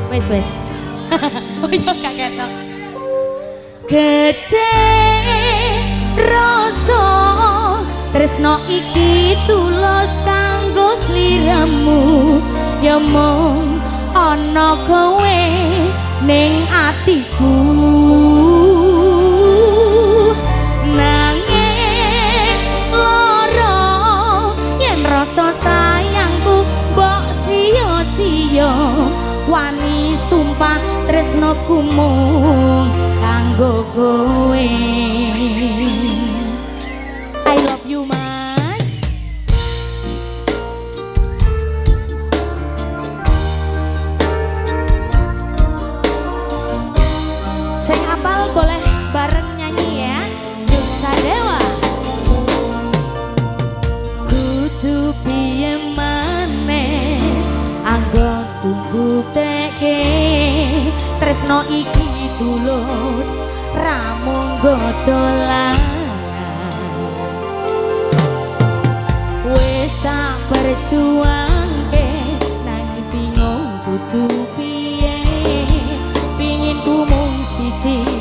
Wes wes. Oh iya gak ketok. Gede rasa tresno iki tulus kanggo sliramu, ya mung ana kowe ning atiku. Nanging lara yen rasa sayangku mbok sia-sia, wani sumpah tresnoku mung kanggo kowe. I love you, Mas. Sing apal boleh bareng nyanyi ya. Nusa Dewa. Kudu piye maneh anggon tunggu teke tresno iki tulus ra mung dolan. Wis tak perjuangke nanging bingung kudu piye, pinginku mung siji.